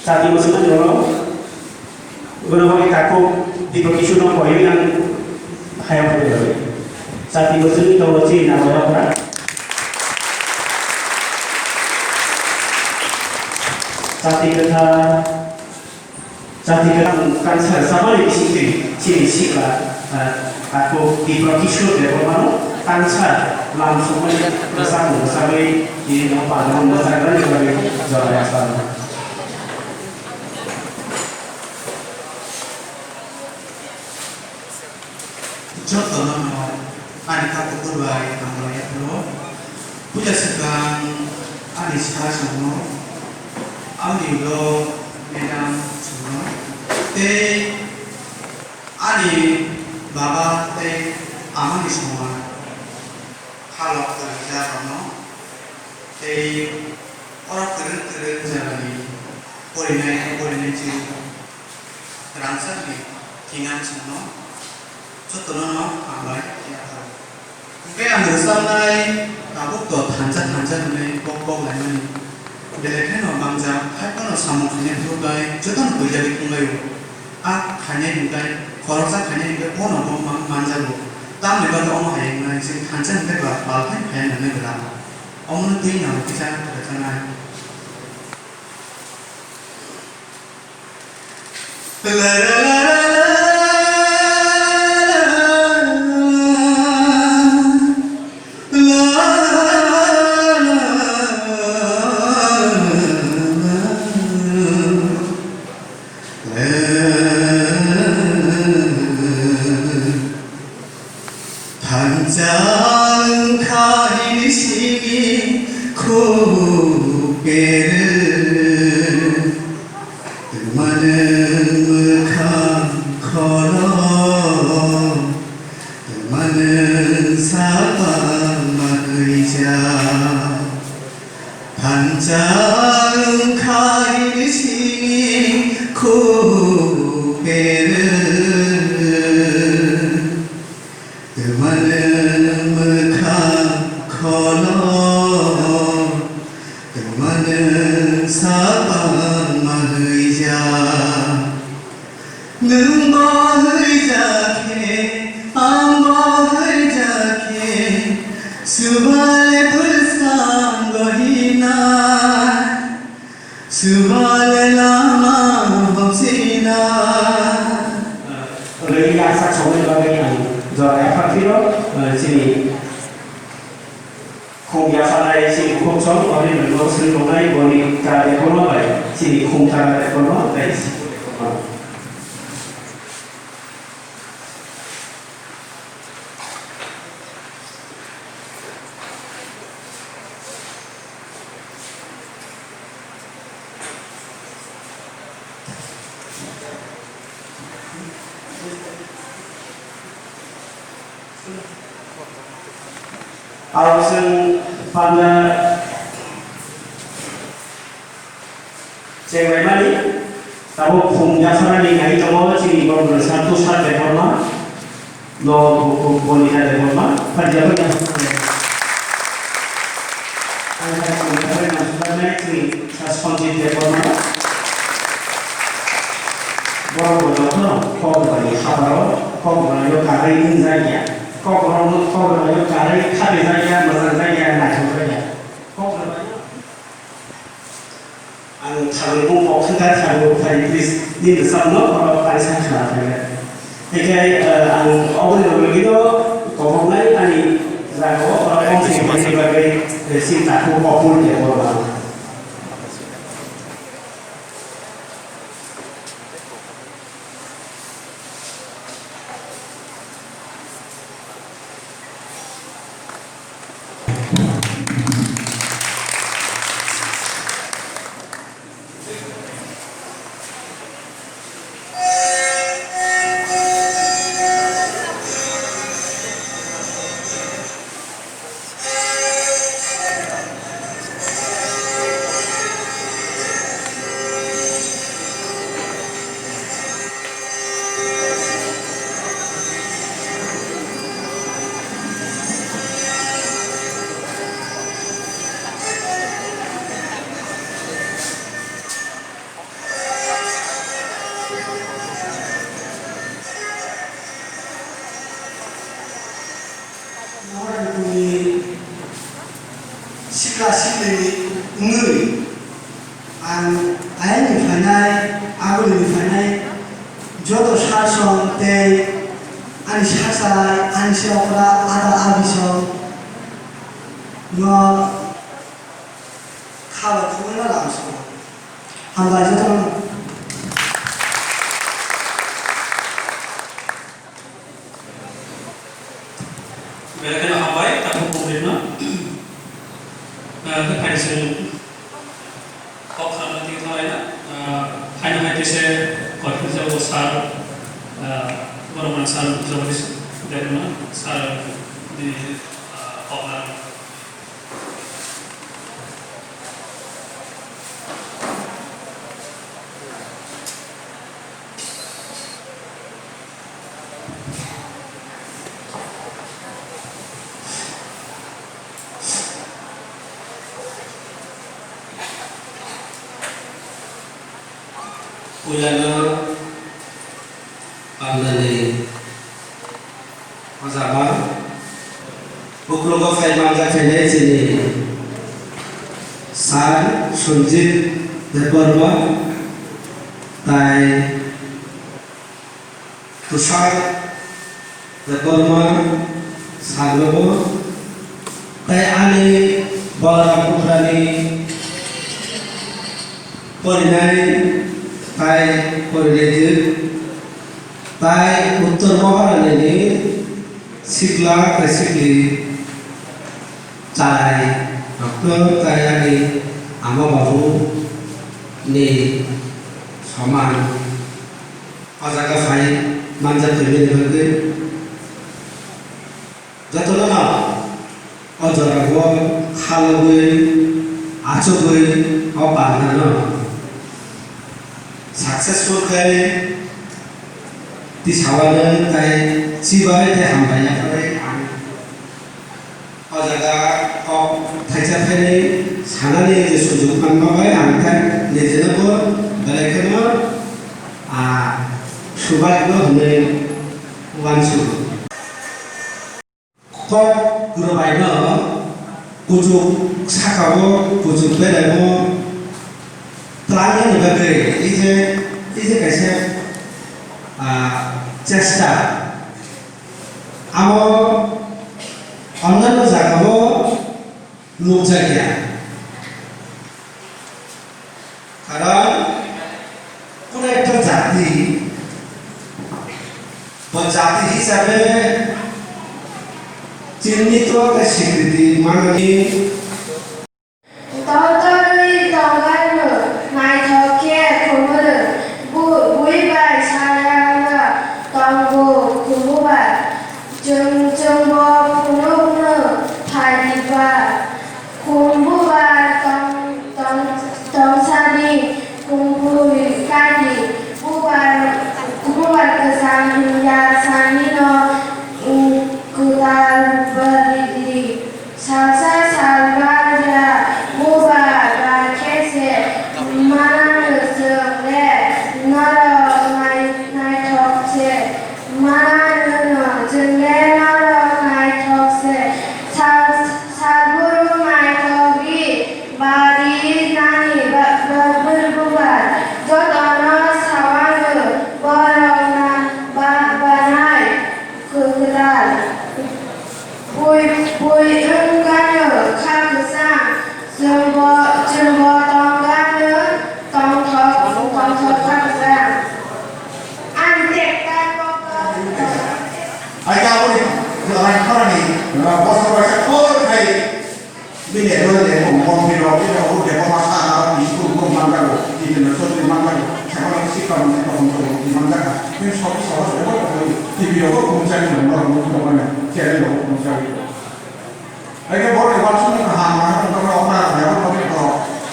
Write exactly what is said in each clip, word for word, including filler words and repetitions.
Chati bwswk ni oro, oro bai takhuk Dipakishu no koiwi ang hayung phai rwi. Chati bwswk ni tolo chini nabo yapra. Chati kwthar, chati kwthar kansar sabani bisingtwi chini sikla, ah, takhuk Dipakishu Debbarma no kansar lam sokmani bwsakni bwsagwi chini no pagano mwchangmani bagwi jora yapra. Jotono no ani kha kuphur bai hambai yaphuru. Puila swkang ani sir songno, ani ulo madam songno, tei ani baba tei amani songma khalok tongrijak rokno, tei oro kwrwng kwrwng jagani porinai porinai chini rangchakni thinang songno jotono no hambai yaphuru. Hwnkhe ang rwchapnai tabuk to thansa thansa hwnwi bok bok laimani. Belai kheno mangjak, hai phano samung khainai phuru bai jotono huijagwi thanglaio. A khainai hwnkhe, khoroksa khainai hwnkhe bono bo ma-, manjago. Tamni bagwi omo hai wngnai, chwng thansa hwnkhe ba pal hai phaiya nangnai bwla. Omono twi nang kisa rwchapnai. Thansa wngkha hini simi khuk berwi, twmani mwkhang khoro, twmani sapa manwija. Thansa wngkha hini simi khuk berwi, twmani mwkhang kholo, twmani sapa manwija. Nwng bo hwijak khe, ang bo hwijak khe, subale bwskango hinai, subale lama hopsinai. Rwngya sak songni bagwi ang jora yapharphino, chini Khum yapharnai chini khum chong, boni nwngno swrwng tongnai, boni ta dekorma bai chini khum ta dekorma bai. Aro chwng panda chenglaimani, tabuk khum yapharnani nai tongo chini borok rwsa Tushar Debbarma. No, bo, bo, Bonita Debbarma, Punjab ni. Ang hai Punjab ni nang sujaknai chini Sir Sanjit Debbarma. Borok bo jotono kok rwbaini habaro, kok rwbaio karwi wngjakya. Kok rwbaino, kok rwbaio karwi khabejakya, mwchangjakya, naithokjakya. Kok rwbaino. Ang thalwi bung kok thangkha, thalwi bung phai, please, nini bwsakno oro kaisa khna thangkha. Hinkhe, eh, ang oboni logi logi no kokroknai ani jagao oro kongsi kongsi bagwi, eh, sinta kho kopul de borok. Sikla sikli wngwi ang ayangni phainai, agulini phainai joto sar song tei ani sachai, ani se okra, ada abi song no kha bai thumwi no lam song. Hambai jotono. Belai kheno hambai, tabuk comrade no. Ah, khe phaidi chwng kok khamna twi thanglaina. Ah, phaina hai twi se koithok jabo sir, ah, borok mwnang sir Jagadish Debbarma sir ni, ah, kok na. Puilano pandani o jaga uklogo phai manjak khainai chini Sir Sanjit Debbarma tai Tushar Debbarma salogo tei ani Balaram Putrani porinai tai porinaitu tai Uttor Maharani ni sikla tei sikli chai rokno tei ani ama babu ni soman. O jaga phai manjak tongmani bagwi jotono no o jorao khalogwi, achugwi o pandano successful khe tisawano tei chibai tei hambai yaphai ang. O jaga kok thaisa thainwi sanani je sujok manma bai ang khe nijinobo belai kheno, ah, subaikno hwnwi uansugo. Kok rwbaino kuchuk sakao kuchuk belaino twlangnani bagwi ei je, ei je kaisa, ah, chesta. Amo onnanno jagao nukjakya. Karon kono ekta jati, bo jati hisabe chinito tei sikriti manani. Tortorwi tongganw, naithok khe khumrw, bu-, bui bai sayana tongo khumbu bai. Chwng, chwngbo phunuknw phaidi ba, khumbu bai tong, tong, tongsani khumbu kaidi, bubar, bubar kwcham himya sanino, mm, kwtal bwrwidi. Salsa salbar ya buba ba khe se mana nwng le norok nai-, naithok se mana nwng no chwng le norok naithok se sal-, salburu naithok ri bari nani ba, ba, bur buba jotono sawano borok na ba, banai. Kwtal. Bui, bui wngkha kha kwchang, chwngbo, chwngbo tongkha tongthok, tongthok kha kwchang. Ang tekta kok. Ai ka boni, ai khorani, bosor bai sa khor khai. Bini ero de ko mon bini ro bini ro de ko masa na ro bini school ko man ka ro, bini na so bini man ka ro, sa ko si ka mon ka mon ko bini man ka, bini so so so ko ko bini ro ko ko cha ni mo ro mo ko na, che ro ko ko cha ni. Ai ke bor de wan sum ka ha ma ko ko ko na ya ko ko ko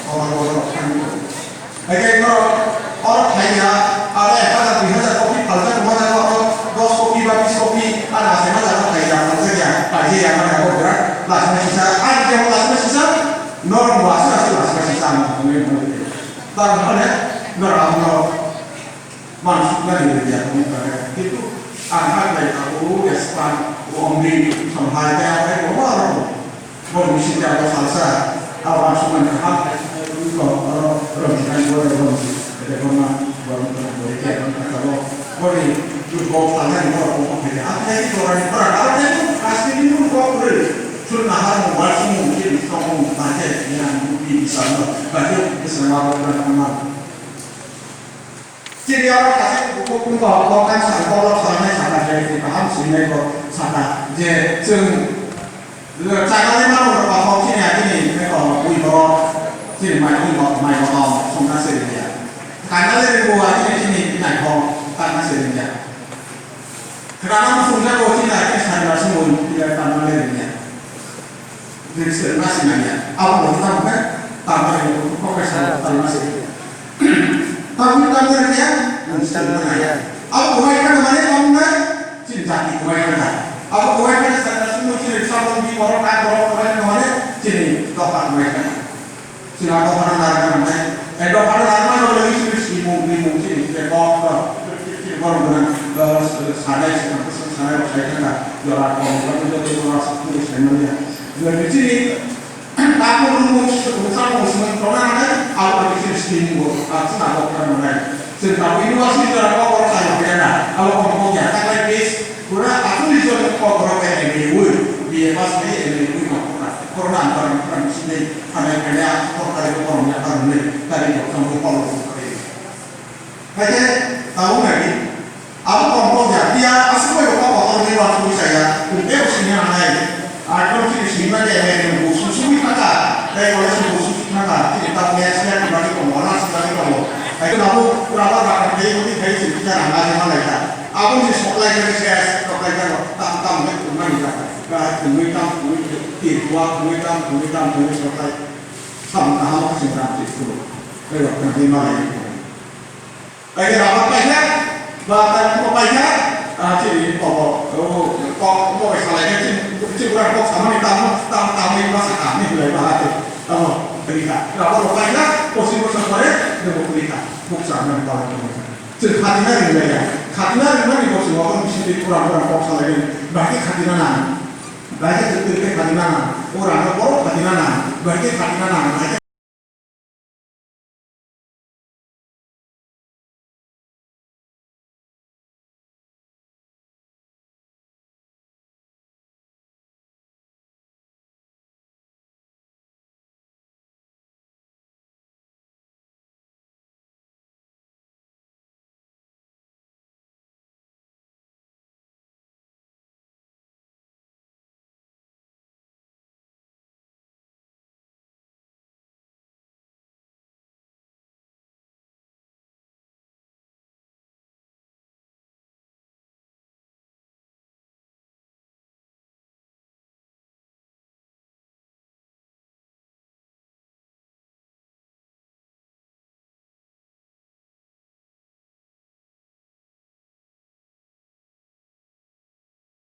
ko ko ko. Eke no, oro thaiya, aro ek hajar, dui hajar copy phaljak, wngma jaga oro dos copy ba bis copy, ar asai ma jaga thaiya, phaljak ya, thaiya, mane abo bera, lasma sisa, ani kebo lasma sisa, norok bo asai asai lasma sisa, ano, ano, ano, ano, ano, ano, ano, ano, ano, Nani rwya tongmani bagwi. Kintu ang haknai abo expand, o omri, samhai, tei abai bo aro. Bo ni sida bo salsa, abo ang sumani kaham, ko, oro, oro ni kan bo, oro ni, ede bo ma, bo ni kan bo, ede bo ma, bo ni, bo salsa ni bo, bo ni, ang tei ko ni, oro, aro tei ko, plastic ni bo, bo, bo, chul na ha mo, wal sum mo, ni song mo, ba je, ni ang, ni, ni sa mo, ba je, ni sa ma, bo, na, na, na. Chini oro kaisa bukhuk wngkha, o kang saka borok swrangni saka je, kaham sinai bo saka je, chwng chaknani mano rok bathok chini agini wngkha, bui borok chini mai wngkha, mai kotor songna se ringya. Kanna le ringbo agini chini naithok kanna se ringya. Khwrana muchungjago chini agini sanna sumui kanna le ringya. Nini se ma se nangya. Abo bo tamo khe tamo ni ko ko kaisa tamo se. Tamo tamo nangya. Nini se nangya. Abo ko wai kana mane tamo na. Chini jati ko wai kana. Abo ko wai kana sa na sumo chini sabon di borok na borok ko wai kana mane chini doka ko wai kana. Chini abo kana na kana mane. Eh, doka na na mane lagi chini simung ni mung chini se bok ko. Chini borok na sanai se kan sanai ko sai kana. Jora ko ko ko ko sai mane. Jora chini Takhuk rwngmung, rwngchakmung swmai tongna nangnai, abo bai khe chini sini bo, ah, chwng abo khe nangnai. Chwng tabuk university jora kok borok chaya khe na, abo kok kok ya, taklai case, pura achuli jon kok borok M A wi, B A pass khai M A wi kok kok na. Corona ang barang barang sini, phanai phanai ang kok kari kok borok ya barang ni, kari kok tong kok kok kok kari. Hai khe, tabuk nai di. Abo tong kok ya, dia aswk bai kok kotor ni wa twi saya, kung tei bo sini hanai. Ar kung sini sini ba de, eh, bo susu ni thaka, tei kole sini bo susu thaka, sini ta next year ni bagi tongo, last ni bagi tongo. Hai khe tabuk rubber ba kang tei bo ni khai sini ta rang ba ni malai ta. Abo ni soklai khe ses, soklai khe tam tam de kung mani ta. Ba kung tam kung ti wa kung tam kung tam kung soklai. Sam kaham khe sini ram ti kung. Tei wa kang tei malai. Kaisa rubber kaisa, ba tai ko kaisa, ah, chini kobo, oh, kok, kok bai salai khe chini, chini pura kok samani tamo, tam, tamni ma sa kamni hulai ba hati. Tamo, rika. Rubber rok kaisa, posi posi pore, nungbo rika. Bukcha nang pala ko. Chini khatina ringlai ya. Khatina ringmani bo chini wabo chini pura pura kok salai ni. Bahai khatina nang. Bahai khatina nang. Ora no borok khatina nang. Bahai khatina nang.